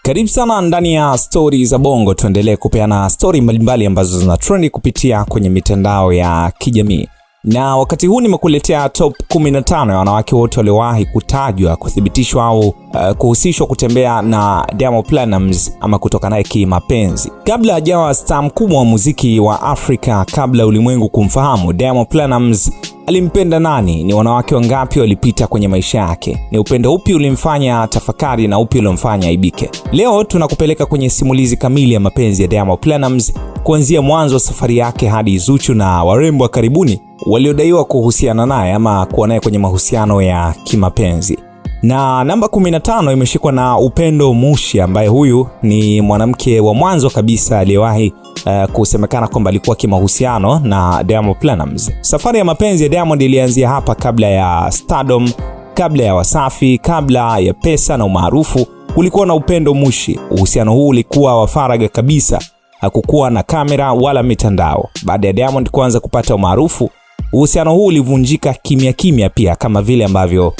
Karibu sana ndani ya Stori za Bongo, tuendelee kupeana stori mbalimbali ambazo zina trendi kupitia kwenye mitandao ya kijamii. Na wakati huu nimekuletea top 15 ya wanawake wote waliowahi kutajwa, kuthibitishwa au kuhusishwa kutembea na Diamond Platnumz ama kutoka naye kimapenzi. Kabla hajawa star mkubwa wa muziki wa Afrika, kabla ulimwengu kumfahamu, Diamond Platnumz alimpenda nani? Ni wanawake wangapi walipita kwenye maisha yake? Ni upendo upi ulimfanya tafakari na upi uliomfanya aibike? Leo tunakupeleka kwenye simulizi kamili ya mapenzi ya Diamond Platnumz kuanzia mwanzo wa safari yake hadi Zuchu na warembo wa karibuni waliodaiwa kuhusiana naye ama kuwa naye kwenye mahusiano ya kimapenzi. Na namba 15 imeshikwa na Upendo Mushi, ambaye huyu ni mwanamke wa mwanzo kabisa aliyewahi kusemekana kwamba alikuwa kimahusiano na Diamond Platnumz. Safari ya mapenzi ya Diamond ilianzia hapa, kabla ya stardom, kabla ya Wasafi, kabla ya pesa na umaarufu, kulikuwa na Upendo Mushi. Uhusiano huu ulikuwa wa faragha kabisa, hakukuwa na kamera wala mitandao. Baada ya Diamond kuanza kupata umaarufu, uhusiano huu ulivunjika kimya kimya pia kama vile ambavyo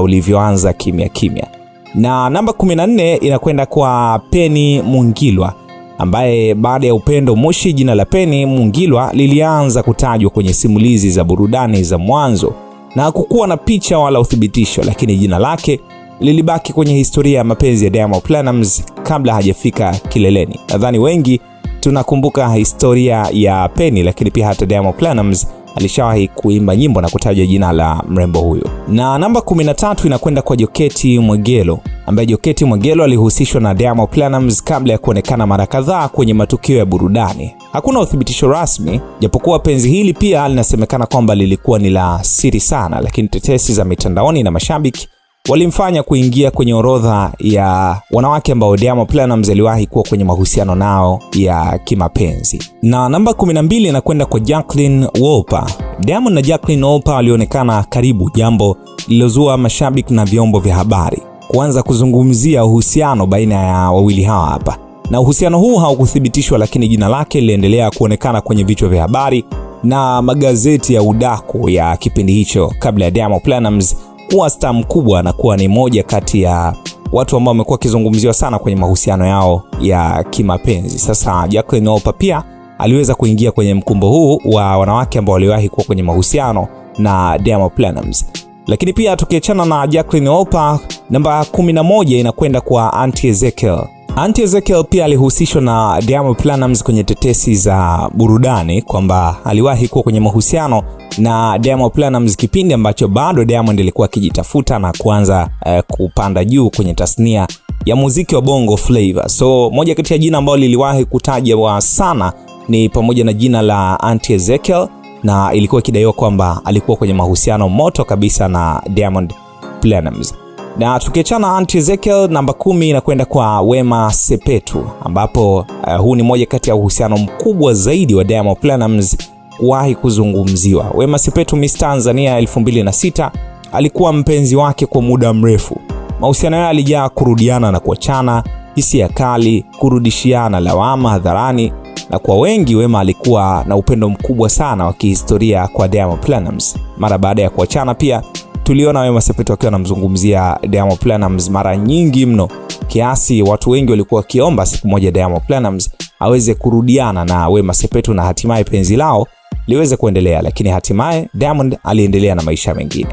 ulivyoanza kimya kimya. Na namba 14 inakwenda kwa Penny Mungilwa, ambaye baada ya Upendo Mushi, jina la Penny Mungilwa lilianza kutajwa kwenye simulizi za burudani za mwanzo, na hakukuwa na picha wala uthibitisho, lakini jina lake lilibaki kwenye historia ya mapenzi ya Diamond Platnumz kabla hajafika kileleni. Nadhani wengi tunakumbuka historia ya Penny, lakini pia hata Diamond Platnumz alishawahi kuimba nyimbo na kutaja jina la mrembo huyo. Na namba 13 inakwenda kwa Joketi Mwegelo, ambaye Joketi Mwegelo alihusishwa na Diamond Platnumz kabla ya kuonekana mara kadhaa kwenye matukio ya burudani. Hakuna uthibitisho rasmi, japokuwa penzi hili pia linasemekana kwamba lilikuwa ni la siri sana, lakini tetesi za mitandaoni na mashabiki walimfanya kuingia kwenye orodha ya wanawake ambao Diamond Platnumz aliwahi kuwa kwenye mahusiano nao ya kimapenzi. Na namba 12 inakwenda kwa Jacqueline Wolper. Diamond na Jacqueline Wolper walionekana karibu, jambo lililozua mashabiki na vyombo vya habari kuanza kuzungumzia uhusiano baina ya wawili hawa hapa. Na uhusiano huu haukuthibitishwa, lakini jina lake liliendelea kuonekana kwenye vichwa vya habari na magazeti ya udaku ya kipindi hicho kabla ya Diamond Platnumz kuwa star mkubwa na kuwa ni moja kati ya watu ambao wamekuwa wakizungumziwa sana kwenye mahusiano yao ya kimapenzi. Sasa Jacqueline Wolper pia aliweza kuingia kwenye mkumbo huu wa wanawake ambao waliwahi kuwa kwenye mahusiano na Diamond Platnumz. Lakini pia tukiachana na Jacqueline Wolper, namba 11 inakwenda kwa Auntie Ezekiel. Auntie Ezekiel pia alihusishwa na Diamond Platnumz kwenye tetesi za burudani kwamba aliwahi kuwa kwenye mahusiano na Diamond Platnumz kipindi ambacho bado Diamond alikuwa akijitafuta na kuanza kupanda juu kwenye tasnia ya muziki wa Bongo Flava. So moja kati ya jina ambalo liliwahi kutajwa sana ni pamoja na jina la Auntie Ezekiel, na ilikuwa ikidaiwa kwamba alikuwa kwenye mahusiano moto kabisa na Diamond Platnumz. Na tukiachana Auntie Ezekiel, namba 10 inakwenda kwa Wema Sepetu, ambapo huu ni moja kati ya uhusiano mkubwa zaidi wa Diamond Platnumz kuwahi kuzungumziwa. Wema Sepetu, Miss Tanzania 2006, alikuwa mpenzi wake kwa muda mrefu. Mahusiano yao yalijaa kurudiana na kuachana, hisia kali, kurudishiana lawama hadharani, na kwa wengi Wema alikuwa na upendo mkubwa sana wa kihistoria kwa Diamond Platnumz. Mara baada ya kuachana pia tuliona Wema Sepetu akiwa anamzungumzia Diamond Platnumz mara nyingi mno, kiasi watu wengi walikuwa wakiomba siku moja Diamond Platnumz aweze kurudiana na Wema Sepetu na hatimaye penzi lao liweze kuendelea, lakini hatimaye Diamond aliendelea na maisha mengine.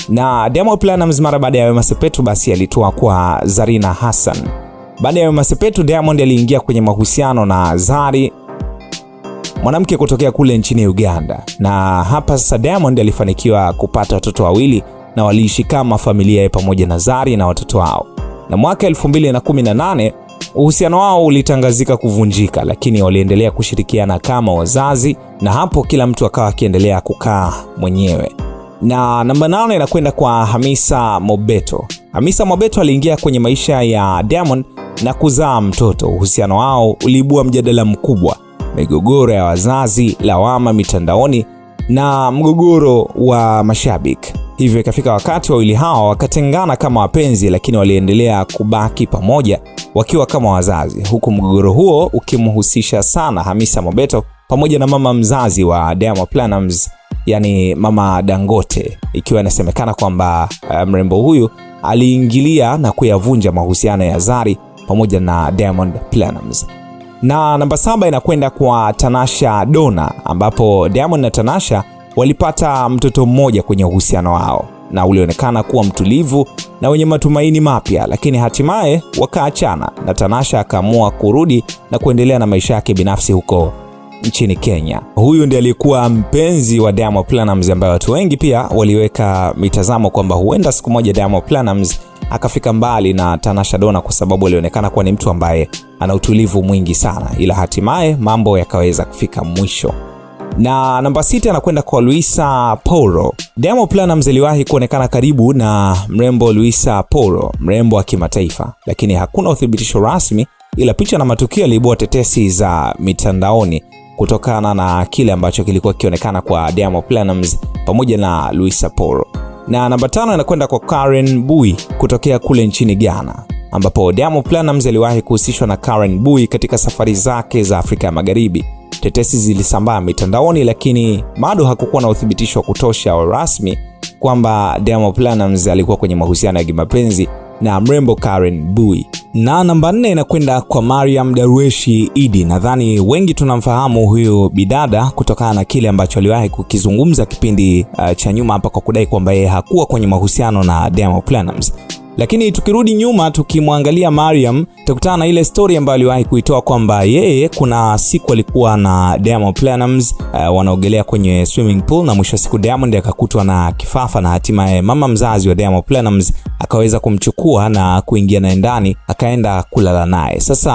Na Diamond Platnumz mara baada ya Wema Sepetu basi alitoa kwa Zarina Hassan. Baada ya Wema Sepetu, Diamond aliingia kwenye mahusiano na Zari, mwanamke kutokea kule nchini Uganda. Na hapa sasa Diamond alifanikiwa kupata watoto wawili na waliishi kama familia pamoja na Zari na watoto wao. Na mwaka 2018 uhusiano wao ulitangazika kuvunjika, lakini waliendelea kushirikiana kama wazazi, na hapo kila mtu akawa akiendelea kukaa mwenyewe. Na namba 8 inakwenda kwa Hamisa Mobeto. Hamisa Mobeto aliingia kwenye maisha ya Diamond na kuzaa mtoto. Uhusiano wao uliibua mjadala mkubwa, migogoro ya wazazi, lawama mitandaoni na mgogoro wa mashabiki. Hivyo ikafika wakati wawili hawa wakatengana kama wapenzi, lakini waliendelea kubaki pamoja wakiwa kama wazazi, huku mgogoro huo ukimhusisha sana Hamisa Mobeto pamoja na mama mzazi wa Diamond Platnumz, yani mama Dangote, ikiwa inasemekana kwamba mrembo huyu aliingilia na kuyavunja mahusiano ya Zari pamoja na Diamond Platnumz. Na namba 7 inakwenda kwa Tanasha Donna, ambapo Diamond na Tanasha walipata mtoto mmoja kwenye uhusiano wao na ulionekana kuwa mtulivu na wenye matumaini mapya, lakini hatimaye wakaachana na Tanasha akaamua kurudi na kuendelea na maisha yake binafsi huko nchini Kenya. Huyu ndiye alikuwa mpenzi wa Diamond Platnumz, ambaye watu wengi pia waliweka mitazamo kwamba huenda siku moja Diamond Platnumz akafika mbali na Tanasha Donna, kwa sababu alionekana kuwa ni mtu ambaye ana utulivu mwingi sana, ila hatimaye mambo yakaweza kufika mwisho. Na namba 6 anakwenda kwa Luisa Poro. Diamond Platnumz aliwahi kuonekana karibu na mrembo Luisa Poro, mrembo wa kimataifa, lakini hakuna uthibitisho rasmi, ila picha na matukio yaliibua tetesi za mitandaoni kutokana na kile ambacho kilikuwa kikionekana kwa Diamond Platnumz pamoja na Luisa Poro. Na namba 5 inakwenda kwa Karen Bui kutokea kule nchini Ghana, ambapo Diamond Platnumz aliwahi kuhusishwa na Karen Bui katika safari zake za Afrika ya Magharibi. Tetesi zilisambaa mitandaoni, lakini bado hakukuwa na uthibitisho wa kutosha wa rasmi kwamba Diamond Platnumz alikuwa kwenye mahusiano ya kimapenzi na mrembo Karen Bui. Na namba 4 inakwenda kwa Mariam Darweshi Idi. Nadhani wengi tunamfahamu huyu bidada kutokana na kile ambacho aliwahi kukizungumza kipindi cha nyuma hapa, kwa kudai kwamba yeye hakuwa kwenye mahusiano na Diamond Platnumz. Lakini tukirudi nyuma tukimwangalia Mariam, tutakutana na ile story ambayo aliwahi kuitoa kwamba yeye kuna siku alikuwa na Diamond Platnumz wanaogelea kwenye swimming pool, na mwisho wa siku Diamond akakutwa na kifafa, na hatimaye mama mzazi wa Diamond Platnumz akaweza kumchukua na kuingia naye ndani, akaenda kulala naye. Sasa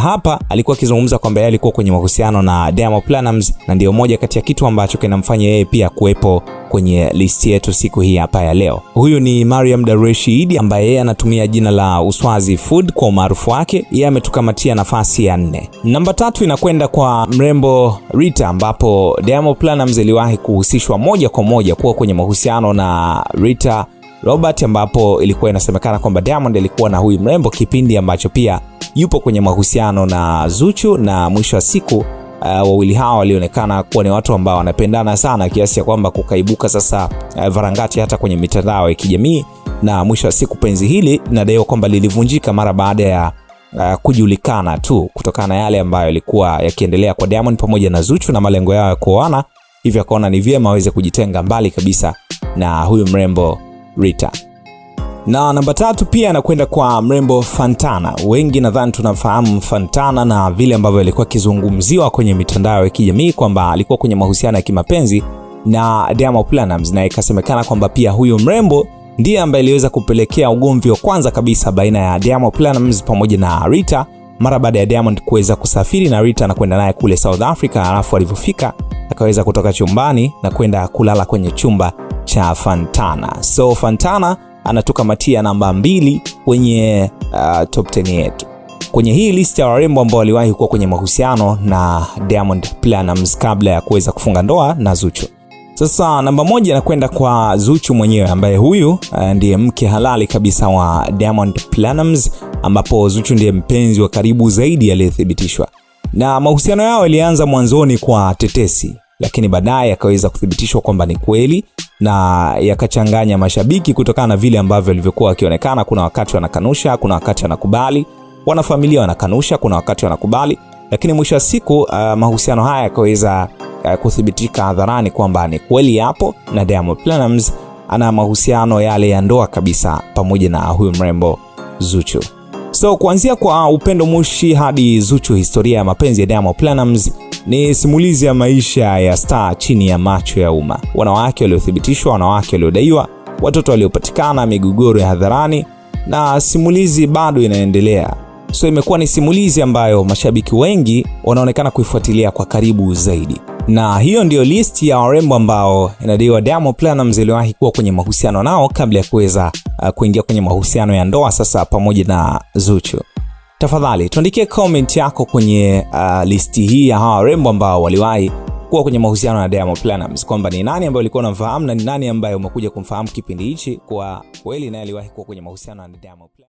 hapa alikuwa akizungumza kwamba yeye alikuwa kwenye mahusiano na Diamond Platnumz, na ndio moja kati ya kitu ambacho kinamfanya yeye pia kuwepo kwenye listi yetu siku hii hapa ya leo. Huyu ni Mariam Darweshi Idi ambaye yeye anatumia jina la Uswazi Food kwa umaarufu wake. Yeye ametukamatia nafasi ya 4. Namba 3 inakwenda kwa mrembo Rita, ambapo Diamond Platnumz aliwahi kuhusishwa moja kwa moja kuwa kwenye mahusiano na Rita Robert, ambapo ilikuwa inasemekana kwamba Diamond alikuwa na huyu mrembo kipindi ambacho pia yupo kwenye mahusiano na Zuchu, na mwisho wa siku wawili hawa walionekana kuwa ni watu ambao wanapendana sana kiasi ya kwamba kukaibuka sasa varangati hata kwenye mitandao ya kijamii, na mwisho wa siku penzi hili linadaiwa kwamba lilivunjika mara baada ya kujulikana tu kutokana na yale ambayo yalikuwa yakiendelea kwa Diamond pamoja na Zuchu na malengo yao ya kuoana, hivyo akaona ni vyema aweze kujitenga mbali kabisa na huyu mrembo Rita. Na namba 3 pia anakwenda kwa mrembo Fantana. Wengi nadhani tunafahamu Fantana na vile ambavyo alikuwa akizungumziwa kwenye mitandao ya kijamii kwamba alikuwa kwenye mahusiano ya kimapenzi na Diamond Platnumz, na ikasemekana kwamba pia huyu mrembo ndiye ambaye aliweza kupelekea ugomvi wa kwanza kabisa baina ya Diamond Platnumz pamoja na Rita mara baada ya Diamond kuweza kusafiri na Rita na kwenda naye kule South Africa, alafu alivyofika akaweza kutoka chumbani na kwenda kulala kwenye chumba cha Fantana. So Fantana anatukamatia namba 2 kwenye top 10 yetu kwenye hii list ya warembo ambao waliwahi kuwa kwenye mahusiano na Diamond Platnumz kabla ya kuweza kufunga ndoa na Zuchu. Sasa namba 1 anakwenda kwa Zuchu mwenyewe, ambaye huyu ndiye mke halali kabisa wa Diamond Platnumz, ambapo Zuchu ndiye mpenzi wa karibu zaidi aliyethibitishwa. Na mahusiano yao yalianza mwanzoni kwa tetesi, lakini baadaye yakaweza kuthibitishwa kwamba ni kweli, na yakachanganya mashabiki kutokana na vile ambavyo walivyokuwa wakionekana. Kuna wakati wanakanusha, kuna wakati wanakubali, wanafamilia wanakanusha, kuna wakati wanakubali, lakini mwisho wa siku mahusiano haya yakaweza kuthibitika hadharani kwamba ni kweli yapo, na Diamond Platnumz ana mahusiano yale ya ndoa kabisa pamoja na huyu mrembo Zuchu. So kuanzia kwa Upendo Mushi hadi Zuchu, historia ya mapenzi ya Diamond Platnumz ni simulizi ya maisha ya star chini ya macho ya umma. Wanawake waliothibitishwa, wanawake waliodaiwa, watoto waliopatikana, migogoro ya hadharani, na simulizi bado inaendelea. So imekuwa ni simulizi ambayo mashabiki wengi wanaonekana kuifuatilia kwa karibu zaidi. Na hiyo ndiyo list ya warembo ambao inadaiwa Diamond Platnumz aliwahi kuwa kwenye mahusiano nao kabla ya kuweza kuingia kwenye mahusiano ya ndoa sasa pamoja na Zuchu. Tafadhali tuandikie comment yako kwenye listi hii ya hawa warembo ambao waliwahi kuwa kwenye mahusiano na Diamond Platnumz, kwamba ni nani ambaye ulikuwa unamfahamu na ni nani ambaye umekuja kumfahamu kipindi hichi kwa kweli naye aliwahi kuwa kwenye mahusiano na Diamond Platnumz.